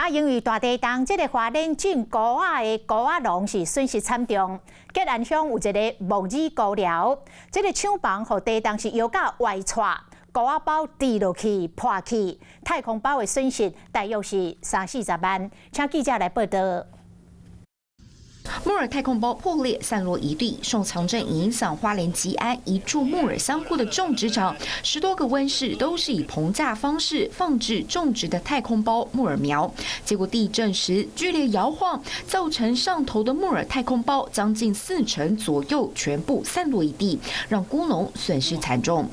啊，因為大地動，這个花蓮種菇仔的菇仔農是損失慘重。吉安鄉有一个木耳菇寮，這个廠房予地動是搖甲歪掣，菇仔包跌落去破去，太空包的損失大約是三四十萬。請記者來報道。木耳太空包破裂，散落一地，受強震影響，花蓮吉安一處木耳香菇的種植場，10多個溫室都是以棚架方式放置種植的太空包木耳苗，結果地震時劇烈搖晃，造成上頭的木耳太空包將近四成左右全部散落一地，讓菇農損失慘重。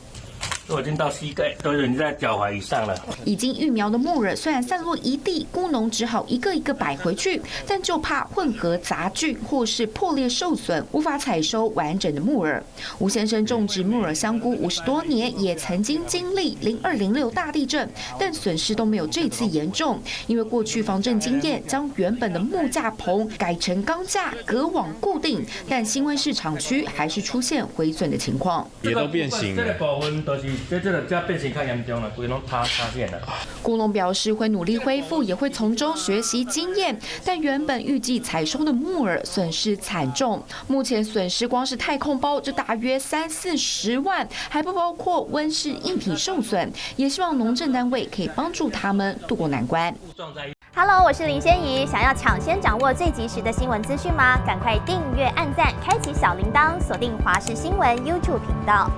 都已經到膝蓋，都已經在腳踝以上了。已經育苗的木耳雖然散落一地，菇農只好一個一個擺回去，但就怕混合雜菌或是破裂受損，無法採收完整的木耳。吳先生種植木耳香菇50多年，也曾經經歷0206大地震，但損失都沒有這次嚴重，因為過去防震經驗，將原本的木架棚改成鋼架隔網固定，但新溫室廠區還是出現毀損的情況。也都變形了。這個部分都是這這個這變形較嚴重了，規攏塌塌陷了。菇農表示會努力恢復，也會從中學習經驗。但原本預計採收的木耳損失慘重，目前損失光是太空包就大約三四十萬，還不包括溫室硬體受損。也希望農政單位可以幫助他們渡過難關。 Hello，我是林仙怡，想要搶先掌握最及時的新聞資訊嗎？趕快訂閱、按讚、開啟小鈴鐺，鎖定華視新聞 YouTube 頻道。